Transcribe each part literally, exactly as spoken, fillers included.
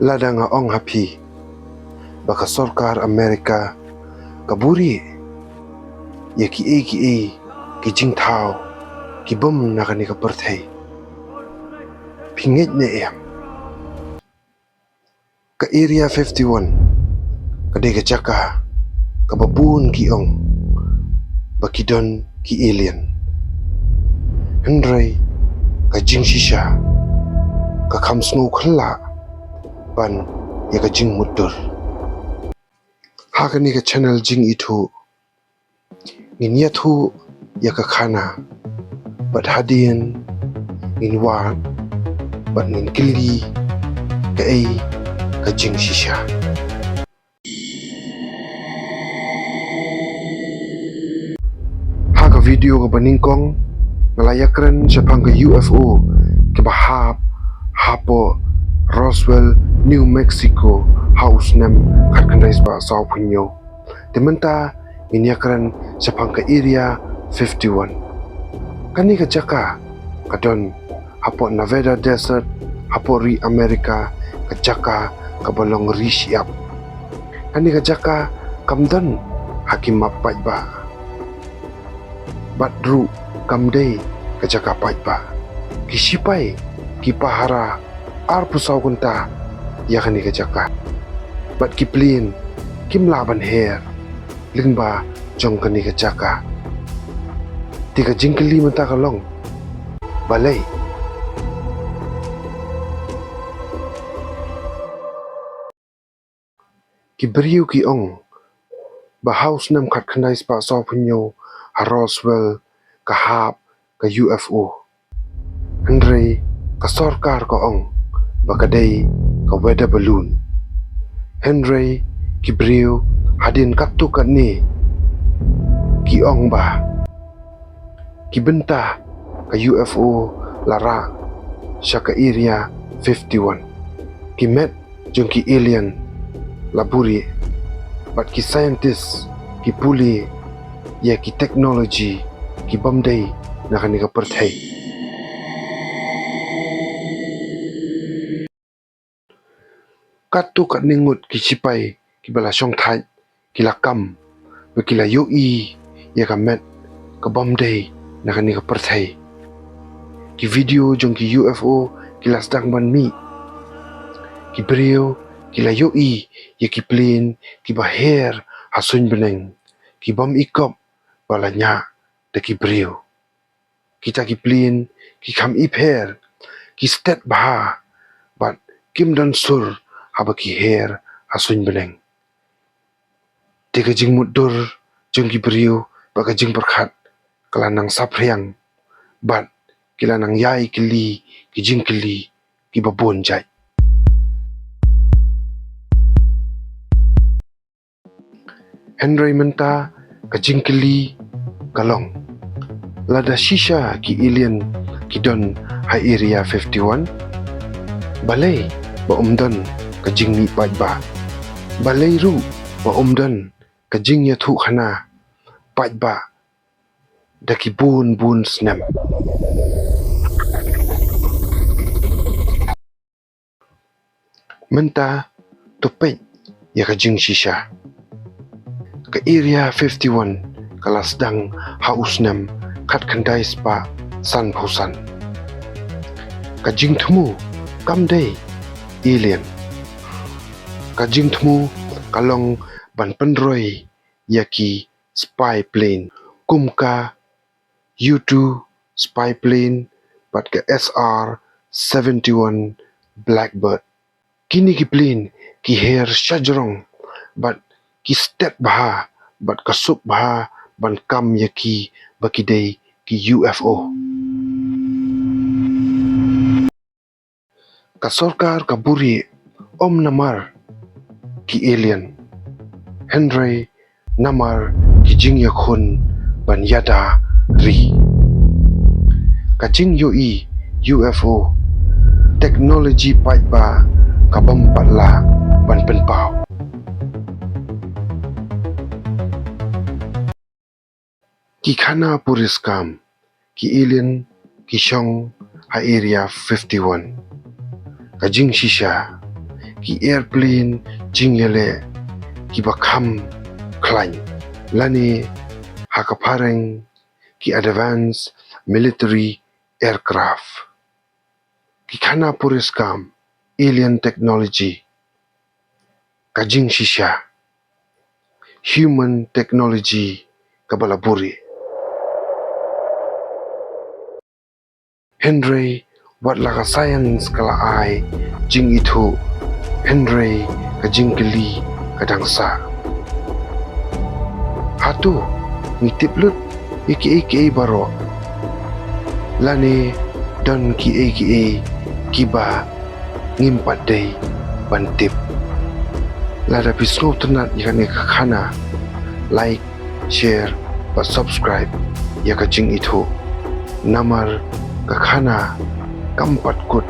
Lada nga ong ha phi ba ka sorkar Amerika ka buri ïa kiei kiei ki jingthaw ki bom na kane ka pyrthei, phi ngeit ne em? Ka Area fifty-one ka dei ka jaka kaba bun ki ong ba ki don ki alien. Hynrei ka jingshisha ka kham sngew khylla ban ïa ka jingmutdur. Ha kane ka channel Jingithuh ngin ïathuh ïa ka khana bad hadien ngin wad bad ngin kylli kaei ka jingshisha. Ha ka video kaba nyngkong nga la ïakren shaphang ka U F O kaba hap hapoh Roswell, New Mexico ha u snem khatkhyndai spah sawphew hynñiew. Te mynta ngin ïakren shaphang ka Area fifty-one. Kane ka jaka ka don hapoh Nevada Desert, hapoh ri Amerika, ka jaka kaba long ri shyiap. Kane ka jaka kam don ha ki map paidbah bad ruh kam dei ka jaka paidbah. Ki sipai ki pahara arphew saw kynta ïa kane ka jaka bad ki plane kim lah ban her lyngba jong kane ka jaka. Te ka jingkylli mynta ka long, balei? Ki briew ki ong ba ha u snem khatkhyndai spah sawphew hynñiew ha Roswell ka hap ka U F O. Hynrei ka sorkar ka ong ba ka dei ka weather balloon. Hynrei ki briew hadien katto katne ki ong ba ki bynta ka U F O la rah sha ka Area fifty-one. Ki met jong ki alien la buri bad ki scientist ki pule ïa ki technology ki bym dei na kane ka pyrthei. Katto katne ngut ki sipai kiba la shongthait ki la kam bad ki la ïohi ïa ka met ka bym dei na kane ka pyrthei. Ki video jong ki U F O ki la sdang ban mih. Ki briew ki la ïohi ïa ki plane kiba her ha suiñ bneng ki bym i kop ba la ñiah da ki briew. Kita ki plane ki kham i pher, ki stet bha bad kim don sur haba ki her ha suiñ bneng. Te ka jingmutdur jong ki briew bad ka jingpyrkhat ka la nang saphriang bad ki la nang ïai kylli ki jingkylli kiba bun jait. Hynrei mynta ka jingkylli ka long, lada shisha ki alien ki don ha Area fifty-one, balei ba um don ka jingmih paidbah? Balei ruh ba um don ka jingïathuhkhana paidbah da ki bun bun snem? Mynta to peit ïa ka jingshisha. Ka Area fifty-one ka la sdang ha u snem khatkhyndai spah sanphew san. Ka jingthmu kam dei alien. Ka jingthmu ka long ban pynroi ïa ki spy plane kum ka U two spy plane bad ka S R seventy-one Blackbird. Kine ki plane ki her shajrong bad ki stet bha bad ka suk bha ban kam ïa ki ba ki dei ki U F O. Ka sorkar ka buri ym namar ki alien, hynrei namar ki jingïakhun ban ïada ri. Ka jingïohi U F O, technology paidbah ka bym pat lah ban pynpaw. Ki khana puriskam, ki alien ki shong ha Area fifty-one. Ka jingshisha, ki airplane jingïaleh kiba kham khlaiñ, lane ha ka phareng ki advanced military aircraft, ki khana puriskam alien technology, ka jingshisha human technology kaba la buhrieh. Hynrei wat la ka science ka la ai jingithuh, hynrei ka jingkylli ka dang sah. Hato ngi tip lut ïa kiei kiei baroh, lane don kiei kiei kiba ngim pat dei ban tip? Lada phi sngewtynnat ïa kane ka khana, like, share bad subscribe ïa ka jingithuh, namar ka khana kam pat kut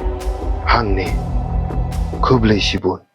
hangne. Khublei shibun.